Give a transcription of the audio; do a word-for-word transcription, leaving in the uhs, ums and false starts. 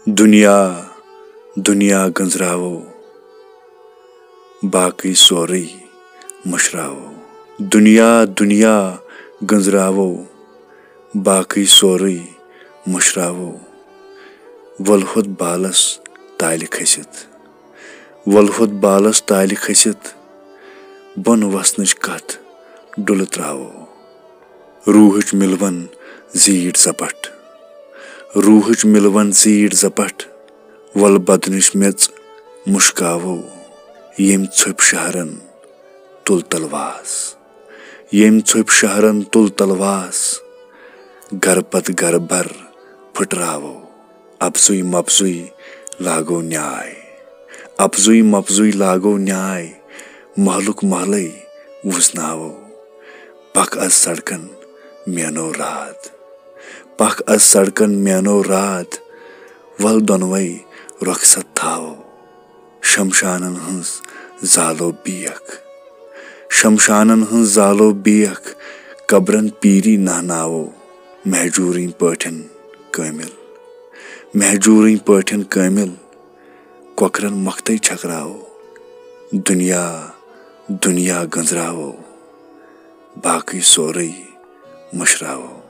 دُنیا، دُنیا گٔنٛزراوو، باقٕے سورُے مٔشراوو۔ دُنیا، دُنیا گٔنٛزراوو، باقٕے سورُے مٔشراوو۔ وَلہٕ ہُتھ بالَس تالہِ کھٔسِتھ، وَلہٕ ہُتھ بالَس تالہِ کھٔسِتھ، بۄن وَسنٕچ کَتھ ڈُلہٕ ترٛاوو۔ روحٕچ مِلوَن زیٖٹھ زَپَٹھ، روحٕچ مِلوَن زیٖٹھ زَپَٹھ، وَلہٕ بدنٕچ میٚژ مُشکاوو۔ ییٚمۍ ژھوٚپۍ شہرَن تُل تلواس، ییٚمۍ ژھوٚپۍ شہرَن تُل تلواس، گرٕ پتہٕ گرٕ بھر پھٕٹراوو۔ اَپزُے مَپزُے لاگو نیاے، اَپزُے مَپزُے لاگو نیاے، محلُک محلَے وُزناوو۔ پَکھ از سڑکن مینو راتھ، پَکھ از سڑکن مینو راتھ، وَل دۄنوَے رۄخصت تھاوو۔ شمشانن ہٕنٛز زالو بیکھ، شمشانن ہٕنٛز زالو بیکھ، قبرن پیٖری نہناوو۔ مہجوٗرٕنۍ پٲٹھٮ۪ن کٲمِل، مہجوٗرٕنۍ پٲٹھٮ۪ن کٲمِل، کۄکرن مۄختَے چھٔکراوو۔ دُنیا، دُنیا گٔنٛزراوو، باقٕے سورُے مٔشراوو۔